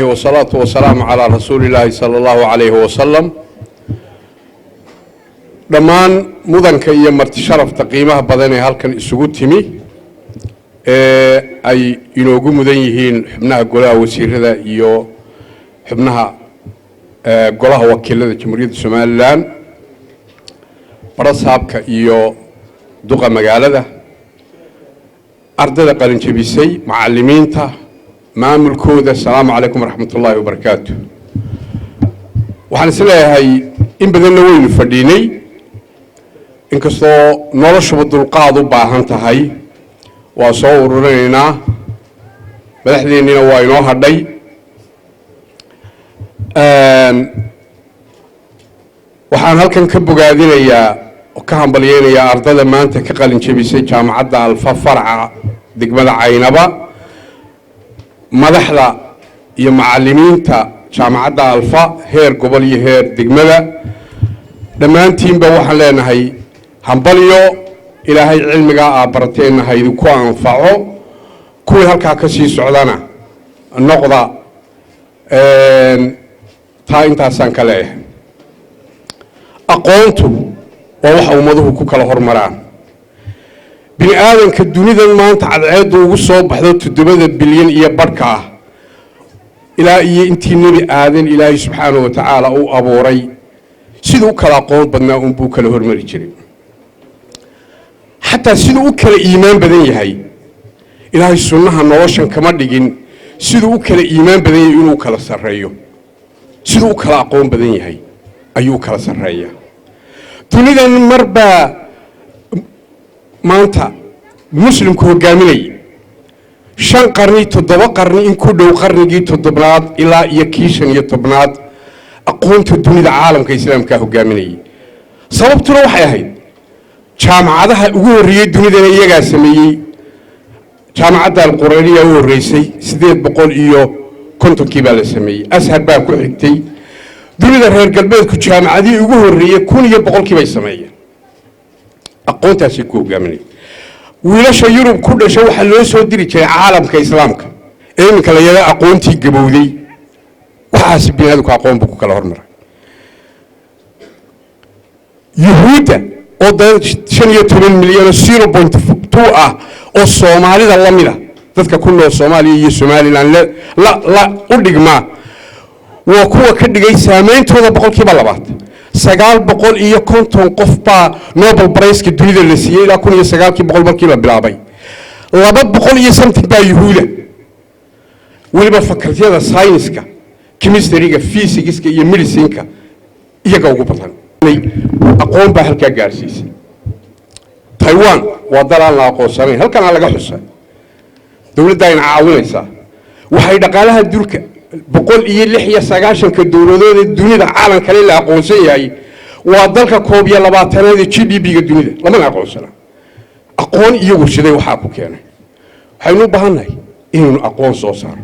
Wasalaatu wasalaamu calaa rasuuli illaahi sala allahu calayhi wasalam. Dhammaan mudanka iyo marti sharafta qiimaha badan ee halkan isugu timi ee ay inoogu mudan yihiin xubnaha golaha wasiirada iyo xubnaha golaha wakiilada Jamhuuriyadda Somaliland, barasaabka iyo duqa magaalada, ardayda qalinjabisay, macallimiinta, maamulkooda, asalaamu calaykum waraxmat ullaahi wabarakaatu. Waxaan is leeyahay in badanna waynu fadhiinay, inkastoo noloshuba dulqaad u baahan tahay. Waa soo ururinaynaa, madaxdeennina waa inoo hadhay. Waxaan halkan ka bogaadinayaa oo ka hambalyeynayaa ardada maanta ka qalin jebisay Jaamacadda Alfa, farca degmada Caynaba, madaxda iyo macallimiinta Jaamacadda Alfa, heer gobol iyo heer degmada. Dhammaantiinba waxaan leenahay hambalyo. Ilaahay cilmigaa aa barateenna ha idinku anfaco, kuwii halkaa ka sii socdana noqda. Taa intaasaan ka leeyahay. Aqoontu waa waxa ummaduhu ku kala hormaraan. Bini aadanka dunidan maanta cadceeddu ugu soo baxdo, 7 bilyan iyo badhka ah, ilaa iyo intii Nebi Aadan Ilaahay subxaanahu wa tacaala u abuuray, siduu u kala aqoon badnaa unbuu kala hormari jiray. Xataa siduu u kala iimaan badan yahay, Ilaahay sunnaha noloshan kama dhigin siduu u kala iimaan badan yahay inuu kala sarreeyo. Siduu u kala aqoon badan yahay ayuu kala sarreeyaa. Dunidan marbaa maanta muslimku hogaaminayay 5 qarni, 7 qarni in ku dhow. Qarnigii toddobaad ilaa iyo kii 15aad aqoonta dunida caalamka islaamkaa hogaaminayay. Sababtuna waxay ahayd jaamacadaha ugu horreeyey dunidana iyagaa sameeyey. Jaamacadda Alquraniya u horreysay, 850-kii baa la sameeyey. Ashar baa ku xigtay. Dunida reer galbeedku jaamacadihii ugu horreeyey 1100-kii bay sameeyeen. Aqoontaasay ku hogaaminaya. Wiilasha Yurub ku dhashay waxaa loo soo diri jiray caalamka islaamka ee iminka la yada aqoontii gabowday. Waxaasi biniaadamku aqoon buu ku kala hormaray. Yuhuudda oo dad 15 milyan oo 0.2 ah oo Soomaalida la mida, dadka ku nool Soomaaliya iyo Somaliland la u dhigmaa, waa kuwa ka dhigay saameyntooda 20%. 950 qof baa Nobel Prize-ka dunida la siiyey ilaa 1900 markii la bilaabay. 200 iyo something baa Yuhuuda. Weliba faculty-yada sayniska, chemistry-ga, physics-ka iyo medicine-ka iyaga ugu badan. Aqoon baa halkaa gaarsiisay. Taiwan waa dal aan la aqoonsanayn, halkanaa laga xusa. Dowladda ayna caawinaysaa waxay dhaqaalaha dulka 196-ka dowladood ee dunida caalamkale la aqoonsan yahay, waa dalka 21aad ee GDP-ga dunida, lamana aqoonsana. Aqoon iyo warshaday waxaa ku keenay. Waxaynu u baahannahay inaynu aqoon soo saaro.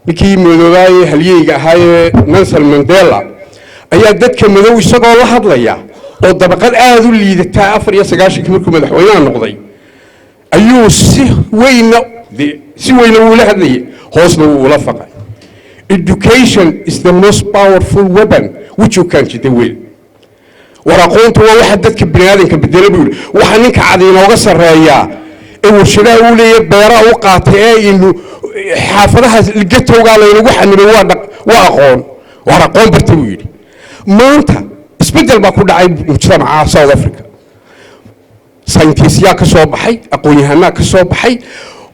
Ninkii madoobaaye halyeyga ahaayee Nelson Mandela ayaa dadka madow isagoo la hadlaya oo dabaqad aada u liidataa, 94-kii markuu madaxweynaha noqday, ayuu si weyna wuu la hadlayay, hoosna wuu ula faqay: "Education is the most powerful weapon which you can the will." War aqoontu waa waxa dadka bini aadanka bedela, buu yidhi. Waxa ninka cad inooga sarreeyaa ee warshadaha uu leeyahay, beeraha u qaatay, ee inu xaafadaha ghetto-gaa laynagu xanibay, waa aqoon. Waar aqoon barta, buu yidhi. Maanta isbeddel baa ku dhacay mujtamaca South Africa. Sayntistyaa ka soo baxay, aqoon-yahanaa ka soo baxay.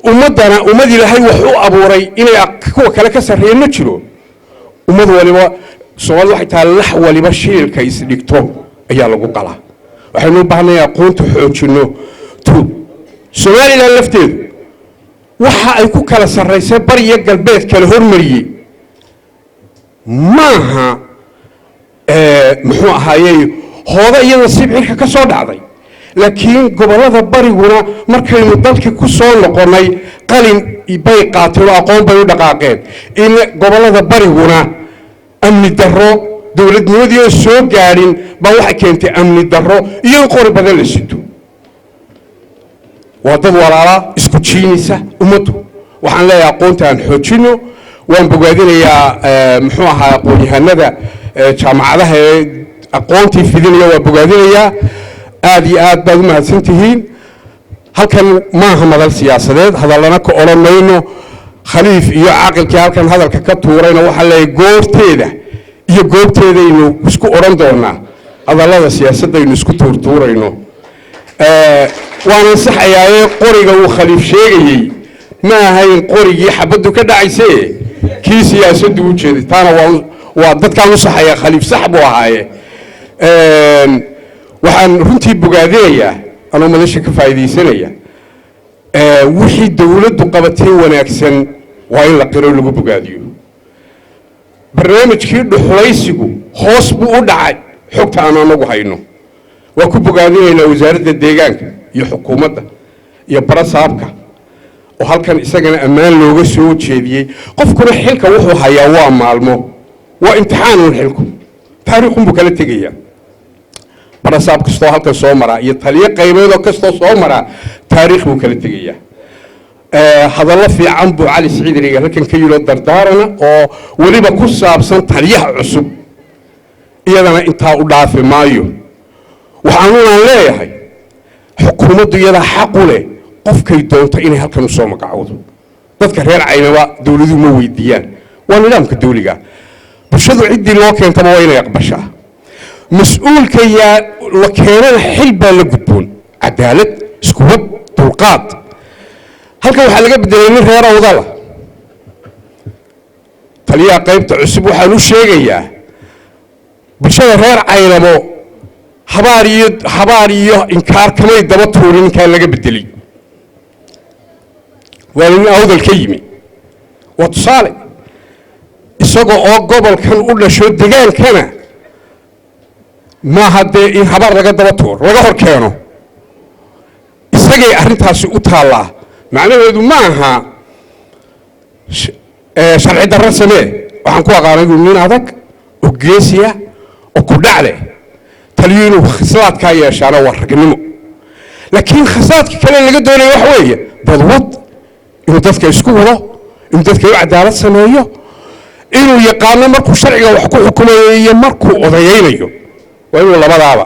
Ummaddana ummad Ilaahay wax u abuuray inay kuwa kale ka sarreeyeen ma jiro. Ummad waliba, Soomaalida waxay tahay, lax waliba shiilka isdhigto ayaa lagu qalaa. Waxaynu u baahnay aqoonta xoojinno. Somaliland lafteedu waxa ay ku kala sarraysay bariyo galbeed kala hormariyey maaha, muxuu ahaayey, hooda iyada sibcirka ka soo dhacday, laakiin gobollada bariguna markaynu dalkii ku soo noqonnay qalin bay qaateen oo aqoon bay u dhaqaaqeen. In gobollada bariguna amni darro, dowladnimadii oo soo gaadhin baa waxay keentay amni darro iyo in qori badan la sito. Waa dad walaalaa, isku jiinaysa ummaddu. Waxaan leeyahay aqoonta aan xoojinno. Waan bogaadinayaa, muxuu ahaa, aqoon-yahanada jaamacadaha ee aqoontii fidinaya, waan bogaadinayaa. Aad iyo aad baad u mahadsan tihiin. Halkan maaha madal siyaasadeed, hadallana ka odhan mayno. Khaliif iyo caaqilkii halkan hadalka ka tuurayna waxaa leeyahay, goorteeda iyo goobteedaynu isku odhan doonaa hadallada siyaasaddaynu isku tuurtuurayno. Waan ansaxayaaye, qoriga uu Khaliif sheegayey ma ahayn qorigii xabaddu ka dhacayse, kii siyaasaddu u jeeday. Taana waa dadkaan u saxaya, Khaliif sax buu ahaaye. Waxaan runtii bogaadinayaa, anoo madasha ka faa'iidaysanaya, wixii dowladdu qabatay wanaagsan waa in la qiro, lagu bogaadiyo. Barnaamijkii dhuxulaysigu hoos buu u dhacay, xogta aan anagu hayno. Waa ku bogaadinaynaa wasaaradda deegaanka iyo xukuumadda iyo barasaabka oo halkan isagana ammaan looga soo jeediyey. Qofkuna xilka wuxuu hayaa waa maalmo, waa imtixaanuun, xilku taariikhunbuu kala tegayaa. Barasaab kastoo halkan soo maraa iyo taliyo qaybeedoo kastoo soo maraa taariikh buu kala tegayaa. Hadallo fiican buu Cali Siciid Riga halkan ka yidhoo dardaarana oo weliba ku saabsan taliyaha cusub, iyadana intaa u dhaafi maayo. Waxaanuunaan leeyahay, xukuumaddu iyadaa xaq u leh qofkay doonto inay halkan u soo magacowdo. Dadka reer Caynaba dowladuhu ma weydiiyaan, waa nidaamka dawliga. Bulshadu ciddii loo keentaba waa inay aqbashaa. Mas-uulka yaa la keenana xil baa la gudboon: cadaalad, iskuwad, dulqaad. Halkan waxaa laga bedelay nin reer Awdala, taliyaha qaybta cusub. Waxaan u sheegayaa bulshada reer Caynabo, habaar iyo inkaar kamay daba tuurin ninkaan laga bedelay. Waa nin Awdal ka yimi, waa tusaale, isaga oo gobolkan u dhasho degaankana maaha dee in habaar laga daba tuuro, laga hor keeno. Isagay arrintaasi u taallaa. Macnaheedu ma aha sharci darro samee. Waxaan ku aqaanay nin adag oo geesiya oo ku dhac leh. Taliyo inuu khaslaadkaa yeeshaana waa ragnimo, laakiin khaslaadka kale laga doonaya waxa weeye dadwad, inuu dadka isku wado, inuu dadka u cadaalad sameeyo, inuu yaqaano markuu sharciga wax ku xukumayo iyo markuu odayaynayo. Waa inuu labadaaba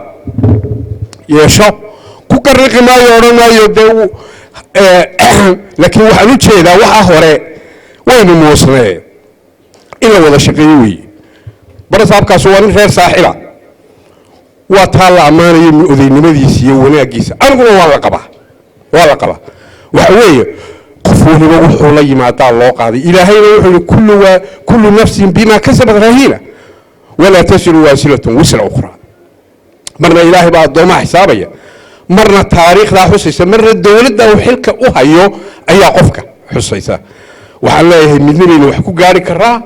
yeesho. Ku garriqi maayo, odhan maayo dee, laakiin waxaan u jeedaa waxa hore waynu muusnee in la wada shaqeeyo weeye. Barasaabkaas waa nin reer Saaxiba, waa taa la ammaanayo odaynimadiisa iyo wanaaggiisa. Aniguna waa la qabaa, waa la qabaa. Waxa weeye, qof waliba wuxuu la yimaadaa loo qaaday. Ilaahayna wuxuu yihi: كل نفس بما كسبت رهينة ولا تزر وازرة وزر أخرى. Marna Ilaahay baa addoomaha xisaabaya, marna taariikhdaa xusaysa, marna dowladda uu xilka u hayo ayaa qofka xusaysa. Waxaan leeyahay, midnibaynu wax ku gaari karaa,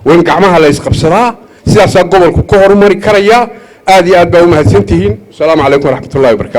waa in gacmaha la isqabsadaa, sidaasaa gobolku ka horumari karaya. Aad iyo aad baa u mahadsantihiin. Asalaamu calaykum waraxmat ullahi wabarakatu.